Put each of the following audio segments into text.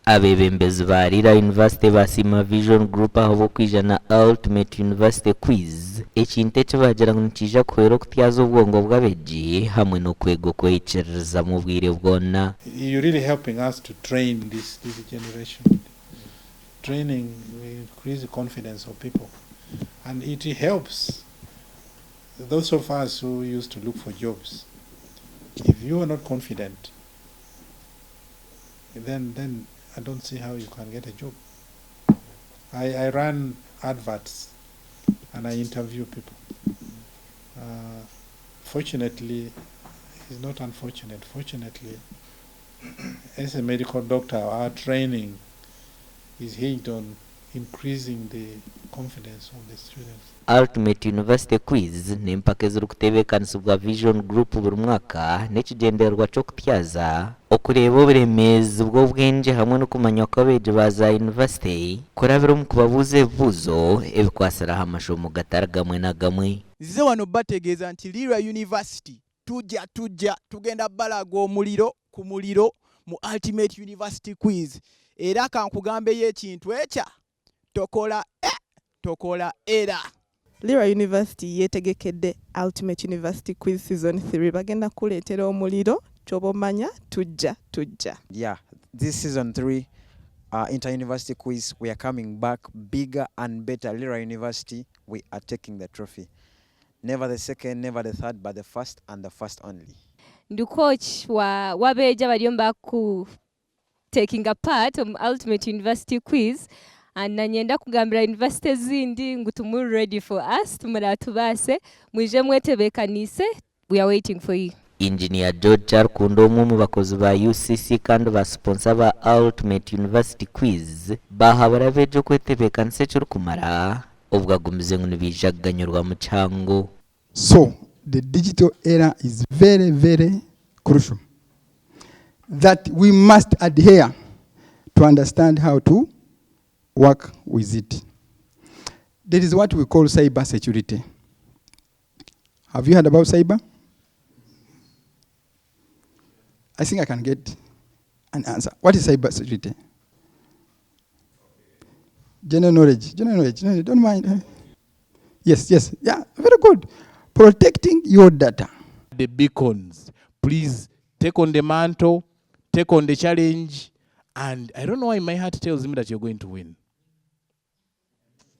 Abeebembezi ba Lira University baasiima Vision Group ahabw'okwija na Ultimate University Quiz, ekintu eki baagira ngu nikiija kuhwera okutyaza obwongo bw'abeegi hamwe n'okwega okweyikiririzamu obwire bwona. You're really helping us to train this this generation. Training will increase the confidence of people and it helps those of us who used to look for jobs. If you are not confident, then then I don't see how you can get a job. I, I run adverts and I interview people. Uh, fortunately, it's not unfortunate. Fortunately, as a medical doctor, our training is hinged on increasing the confidence of the students. Ultimate University Quiz n'empaka ezirikutebeekanisibwa Vision Group buri mwaka n'ekigyendererwa ky'okutyaza, okureeba oburemeezi bw'obwengye hamwe n'okumanywa kw'abeegi ba za yunivasite kurabira omu kubabuuza ebibuuzo ebikwatsire aha mashomo gatari gamwe na gamwe. Nzize wano bategeeza nti Lira University tujja tujja tugenda balaga omuliro ku muliro mu Ultimate University Quiz era kankugambeyo ekintu ekya tokola eh, tokola era. Lira University yeetegekedde Ultimate University Quiz Season 3 bagenda kukuleetera omuliro kyoba omanya tujja tujja. Yeah, this season 3 inter-university quiz we are coming back bigger and better. Lira University, we are taking the trophy. Never the second, never the third, but the first and the first only. Ndi coach wa w'abeegi abariyo nibaku taking a part omu Ultimate University Quiz and nanyenda kugambira university ezindi ngu timuri ready for us timuratubaase mwije mwetebekaniise we are waiting for you. Engineer George Kyarikunda omwe omu bakozi ba UCC kandi ba siponsa ba Ultimate University Quiz baahabura abeegi okwetebeekanisa ekirikumara obwo agumize ngu nibaija kuganyurwamu kihango. So the digital era is very very crucial that we must adhere to understand how to work with it. There is what we call cyber security. Have you heard about cyber? I think I can get an answer. What is cyber security? General knowledge, general knowledge, no, don't mind. Eh? Yes, yes, yeah, very good. Protecting your data. The beacons, please take on the mantle, take on the challenge, and I don't know why my heart tells me that you're going to win.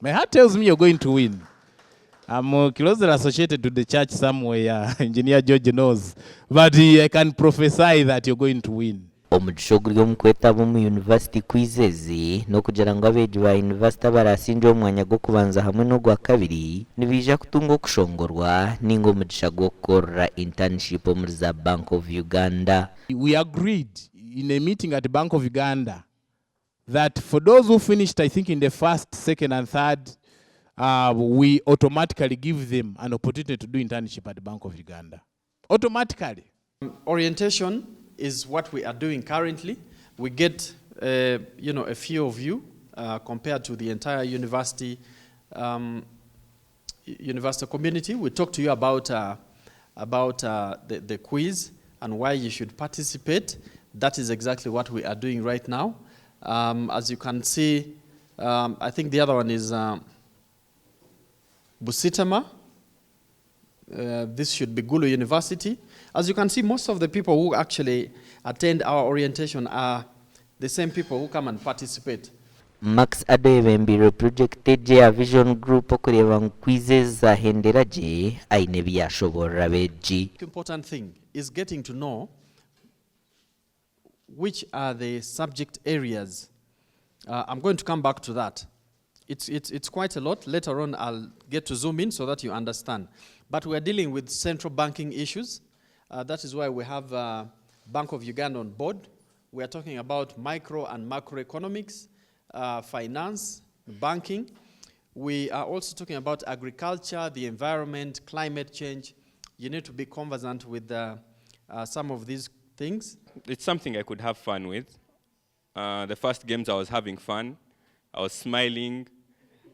My heart tells me you're going to win. I'm closely associated to the church somewhere, Engineer George knows, but I can prophesy that you're going to win. Omugisha oguri omu kwetaba omu yunivasite quiz ezi n'okugira ngu abeegi ba yunivasite abaraasingye omu mwanya gw'okubanza hamwe n'ogwakabiri nibaija kutunga okushongorwa ninga omugisha gw'okukorera internship omuri za Bank of Uganda. We agreed in a meeting at Bank of Uganda that for those who finished, I think, in the first, second, and third, we automatically give them an opportunity to do internship at the Bank of Uganda. Automatically. Orientation is what we are doing currently. We get a few of you compared to the entire university community. We talk to you about the quiz and why you should participate. That is exactly what we are doing right now. As you can see, I think the other one is Busitema. This should be Gulu University. As you can see, most of the people who actually attend our orientation are the same people who come and participate. Max Adoyebembeire purojekiti egi eya Vision Group okureeba ngu quiz ezi zahendera gye aine ebi yashoborora abeegi. Important thing is getting to know which are the subject areas. I'm going to come back to that. It's quite a lot. Later on, I'll get to zoom in so that you understand. But we're dealing with central banking issues. That is why we have Bank of Uganda on board. We are talking about micro and macroeconomics, finance, banking. We are also talking about agriculture, the environment, climate change. You need to be conversant with some of these things. It's something I could have fun with. The first games I was having fun. I was smiling.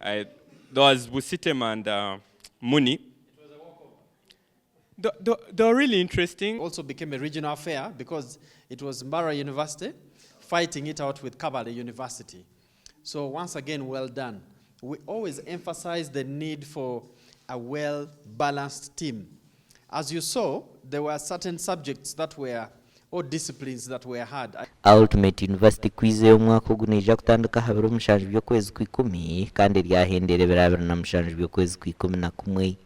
There was Busitema and Muni. They were really interesting. Also became a regional affair because it was Mbarara University. fighting it out with Kabale University. So once again, well done. We always emphasize the need for a well-balanced team. As you saw, there were certain subjects that were, or disciplines that were hard. Ultimate University Quiz ey'omwaka ogu neija kutandika aha biro mushanju by'okwezi kw'ikumi kandi eryahendera ebiro 27 by'okwezi kw'ikumi na kumwe.